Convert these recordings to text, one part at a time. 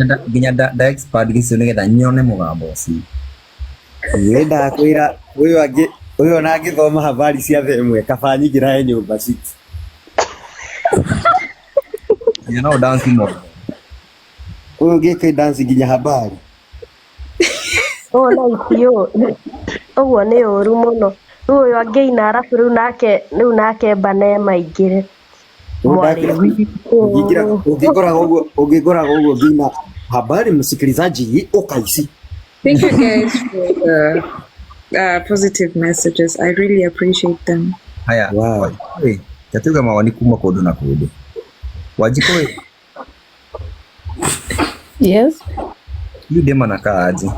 Nginya nda expand gĩcicio nĩgetha nyone mũgambo ũcio. Nĩ ndakwĩra ũyũ angĩ ũyũ ona angĩthoma habari cia thaa ĩmwe kaba nyingĩrae nyũmba 6. Nginya no dance mũno. Ũyũ ũngĩka dance nginya habari. Ũũ na icio ũguo nĩ ũru mũno. Rĩu ũyũ angĩina arabu rĩu nake Banema aingĩre. Mwarĩ witũ. Ũngĩkoraga ũguo nginya habari msikilizaji ũkaici. Thank you guys for the positive messages. I really appreciate them. Haya. Wow. Ĩ, tatuga mawoni kuma kũndũ na kũndũ. Wanjikũ ĩ, Yes. huyu dem anakaa aje?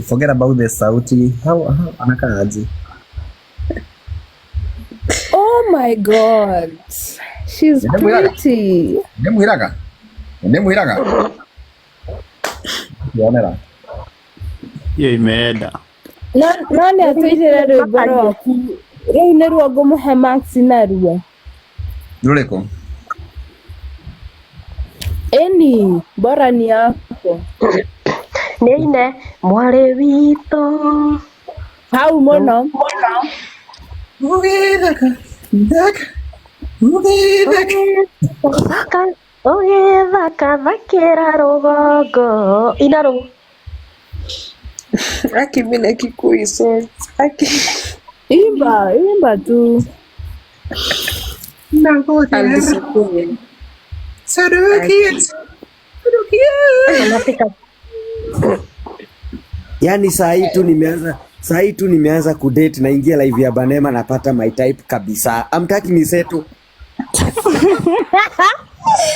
Forget about the sauti. How anakaa aje? Oh my God. She's pretty. Ndĩmwĩraga. Ndĩmwĩraga. Yonera. Hiyo imeenda. No no nĩ atwĩrire rwĩmbo rwaku. Rĩu nĩruo ngũmũhe marks naruo. Rũrĩkũ? Ĩni, bora ni yako. Nĩ aine mwarĩ witũ. Hau mũno. Ũgĩthaka, thaka, ũgĩthaka. Thaka ũgĩthaka thakĩra rũgongo. Ina rũu. Aki mimi na Kikuyu songs. Aki. Imba, imba tu. I'll disappoint. Sadukia, sadukia. Anapika Yaani saa hii tu nimeanza saa hii tu nimeanza kudate naingia live ya Banema napata my type kabisa. Amtaki ni setu.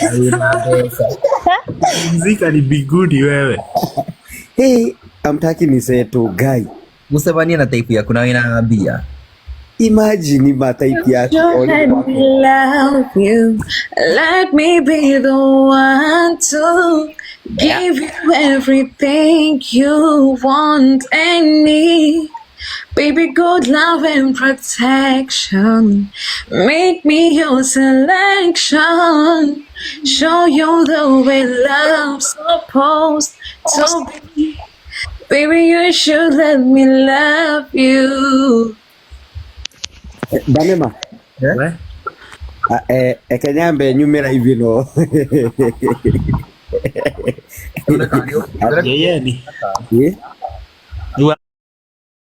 Haina pesa. Mzika ni bigudi wewe. Hey, amtaki ni setu guy. Mũcemanie na type yaku na wĩna mbia. Imagine ma type yaku Let me love you. Let me be the one to give you everything you want and need. Baby, good love and protection. Make me your selection. Show you the way love's supposed to be. Baby, you should let me love you. Banema. Eh? Ah, eh, eke nyambe nyumĩra hivi no. Yeye ni Eh? Rĩu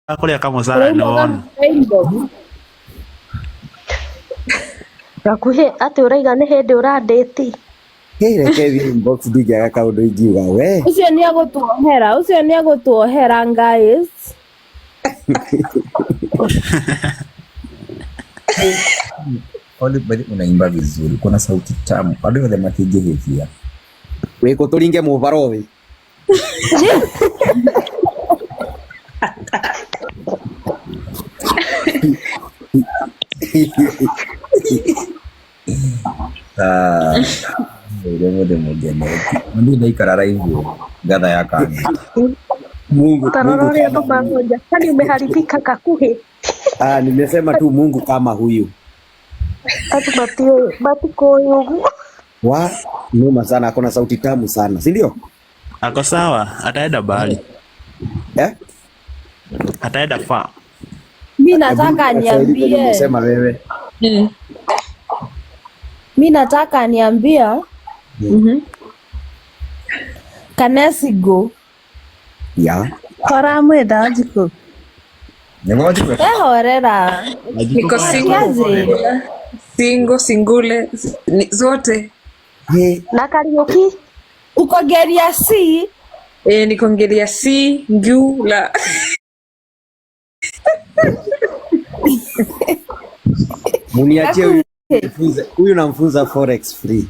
akũrĩa kamũcara nĩ wona. Inbox. Gakuhĩ atĩ ũraiga nĩ hĩndĩ ũrandĩti. Hey, reke thiĩ inbox ndingĩaga kaũndũ ingiuga we. Ũcio nĩ egũtuohera, ũcio nĩ egũtuohera guys. Olive, by the way, unaimba vizuri, kuna sauti tamu, andũ othe matingĩhĩtia. Wĩkũ tũringe mũbarothi. Ah, ũrĩa mũndũ mũngenete. Niĩ ndaikara live ngatha ya kanga. Mungu, Tarora Mungu ũrĩa kama andũ huyu. maronja. Kwani umeharibika Gakuhĩ? Ah, nimesema tu Mungu kama huyu. Andũ matiũĩ matikũĩ ũguo. Wa noma sana, akona sauti tamu sana, si ndio? Ako sawa, ataenda mbali. Eh? Ataenda far. Mi nataka Hebu Kiswahili venye niambie, umesema wewe. Mi nataka niambie Kanesigo. Ya. Koramwenda Wanjikũ. Nĩguo Wanjikũ? Ehorera. Niko single, Kiaje? single, singule, zote. Hey, Na Kariũki. Uko geria C? Eh, niko ngelia C, ngula. Muniachie huyu nifunze. Huyu namfunza forex free.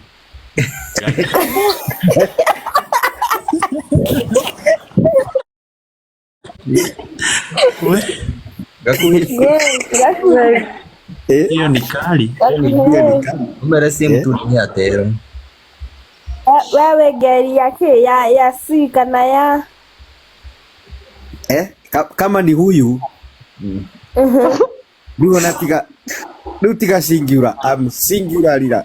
We, Gakuhĩ. Eh? hiyo ni kali. Hiyo ni kali. Umere si Eh? mtu ni atero. Wewe geria kĩ ya C kana ya Eh? Kama ni huyu rĩu ona tiga rĩu tiga singular, I'm singular rira.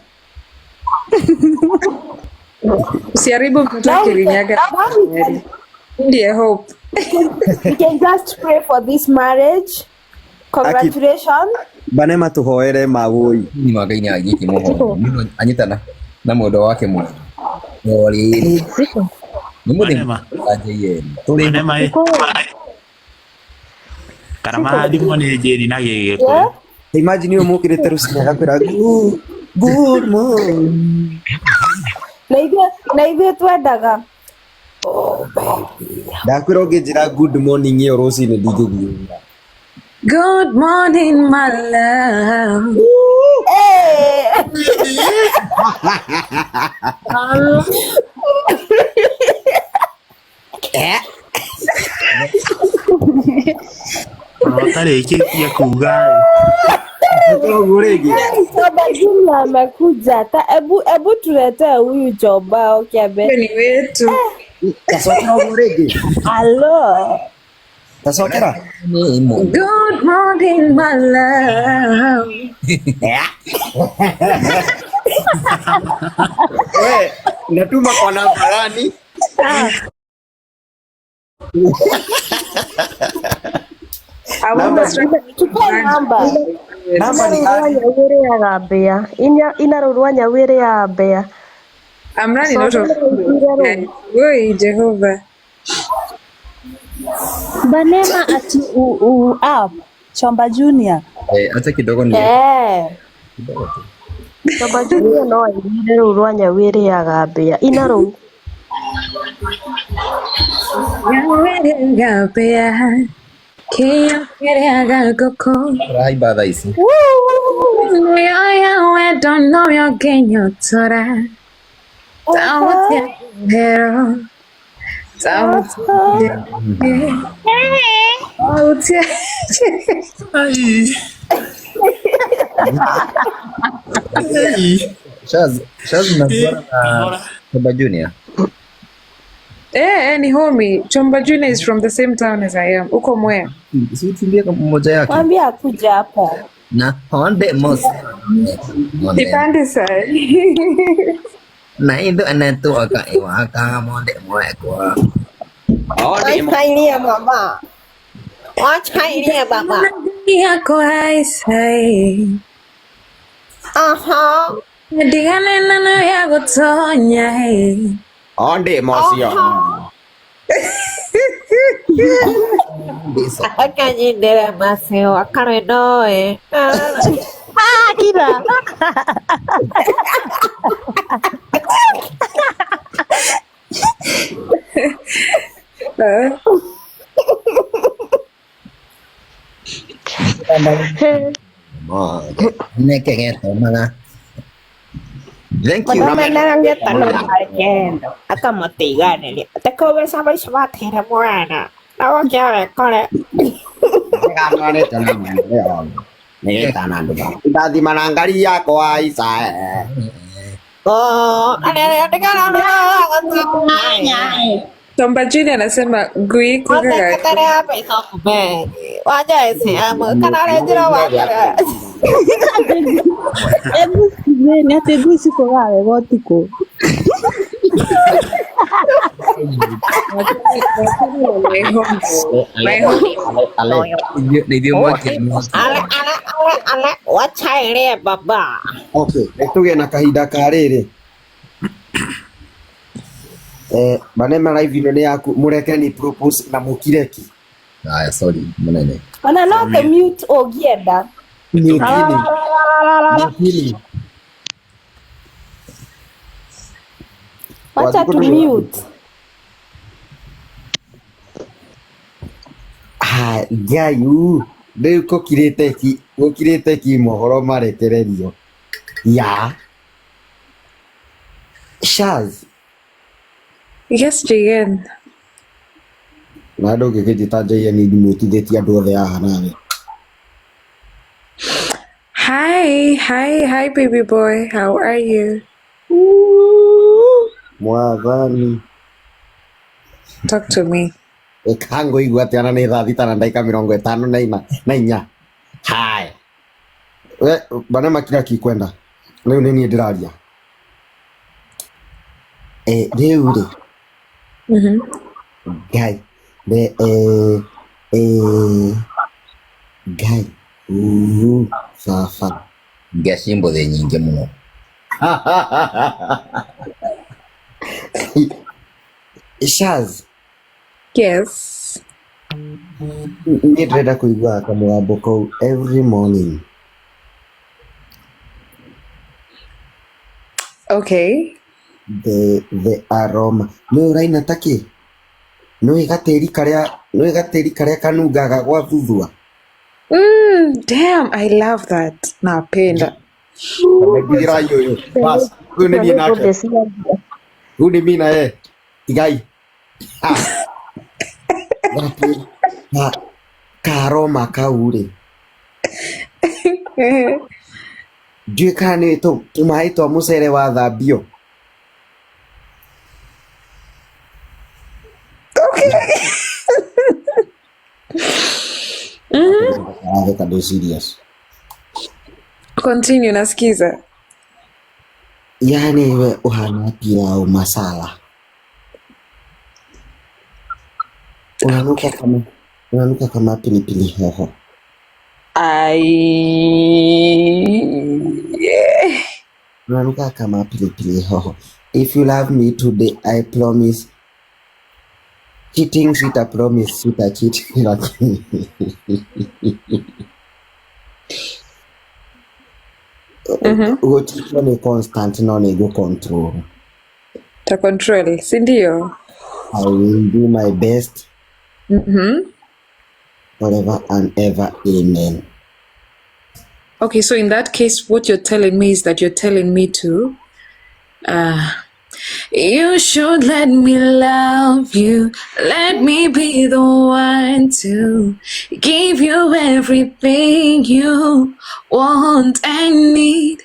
Usiharibu mtoto wa Now we can, Kirinyaga. now we can, Ndiye hope. we can just pray for this marriage. Congratulations. Banema tuhoere mawoi. Ni Ngai nĩ agĩkĩmũhoya anyitana na mwendwa wake mwega no rĩrĩ nĩ mũthenya Banema. wa JN tũrĩ Banema ĩ. Kana marathimwo nĩ Jane na Gĩgĩkũyũ. Yeah. Imagine ũyũ mũkĩrĩte rũcinĩ agakwĩra good, good morning. Na ithuĩ na ithuĩ twendaga. Oh baby. Ndakwĩra ũngĩnjĩra good morning ĩyo rũcinĩ ndingĩthiĩ wĩra. Good morning, my love. Hey. Ona ũtarĩkĩtie kuga Ũguo rĩngĩ. Choba Junior amekuja. Ta ebu ebu tuletee huyu Choba okay abe. Huyo ni wetu. Tacokera ũguo rĩngĩ. Hello. Tacokera. nĩ ĩmwe Good morning, my love. We, natuma kwa namba gani? I want Namba us to Tupe namba. namba ni Ina rũrũ rwa gani? nyau ĩrĩaga mbĩa. Ina rũrũ rwa nyau ĩrĩaga mbĩa. I'm running out of Cokera ũingĩre rũu. Woi, Jehovah. Banema ati u, u up Chomba Junior. Eh, acha kidogo ni Eh. kidogo tu. Choba Junior no aingĩre rũrũ rwa nyau ĩrĩaga mbĩa. Ina rũu. Nyau ĩrĩaga mbĩa. Kĩo kĩrĩaga ngũkũ. Tũrahaimba thaa ici. Oya wendo no ũngĩnyotora. Tawũtia hero. Tawũtia. Tawũtia. Ai. Ai. Shaz, Shaz mnajuana na Kahora. Choba Junior? Eh, eh, ni homie. Chomba Junior is from the same town as I am. Uko Mwea. Si utumbie kama mmoja yake. Mwambie akuja hapa. Na honde mos. Monde. Sipandi sai. Na indo anatoka iwaka monde mwekwa. Wachailia mama. Wachailia baba. Yako haisai. Aha. Ndigane nano ya gutonya hey. Onde mocio. Aha. Akanyindira maseo akarenoe. Ah, kira. Eh. Monde. Neke maga. Thank you. Ndathima na ngari yakwa ica. Chomba Junior anasema gui kuga. Ebu sikizeni ati ngui cikũgaga wega ũtukũ. My home. My home. Na ithuĩ mwaki. Okay, tũgĩe na kahinda ka rĩrĩ. Eh, Banema live ĩno nĩ yaku mũreke ni propose na mũkireki. Haya, sorry mũnene. Ona no tũ mute ũngĩenda. Mutini. Mutini. Wacha Wanjikũ tu ndũrĩ mute. Ah, Ngai u rĩu gũkirĩte ki gũkirĩte ki mohoro marekererio ya Shaz Yes, JN. na ndũngĩkĩnjĩta JN ndimũtithĩtie andũ othe haha nawe. Hi, hi, hi, baby boy. How are you? Mwathani Talk to me. ĩka ngũigua atĩa na nĩ thaa thita na ndagĩka mĩrongo ĩtano na ina na inya. Haya we Banema kila kikwenda rĩu nĩ niĩ ndĩraria. Rĩu rĩ Mhm. Ngai ne eh, Ngai uu baba Ngĩa ci mbũthĩ nyingĩ mũno. Shaz Yes. niĩ ndĩrenda kũiguaga kamũgambo kau every morning. Okay. The aroma nĩ ũraina ta kĩ nĩũĩ gatĩri karĩa nĩũĩ gatĩri karĩa kanungaga gwa thuthua. Damn, I love that. Napenda. Ndigĩrai ũyũ bas ũyũ nĩ Icio niĩ nĩ nake mbũthĩ cia mbia. rĩu nĩ mi na ye tigai. Ah, gatĩri ka karoma kau rĩ ndiũĩ kana nĩ tũmaĩ twa mũcere wathambio. Okay. Aratheka ndĩ serious. Continue, nasikiza. Yani we ũhana pilau masala. Unanuka kama unanuka kama pilipili hoho. I yeah. Unanuka kama pilipili hoho. If you love me today, I promise. Cheating sita promise sita cheat lakini gũchitwo nĩ constant no nĩ ngũ control. Ta control, si ndio? I will do my best Mhm. forever and ever. Amen. Okay, so in that case, what you're telling me is that you're telling me to you should let me love you. Let me be the one to give you everything you want and need.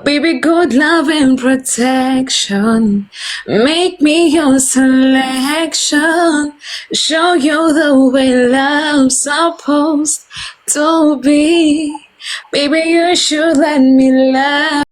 Baby, good love and protection. Make me your selection. Show you the way love's supposed to be. Baby, you should let me love.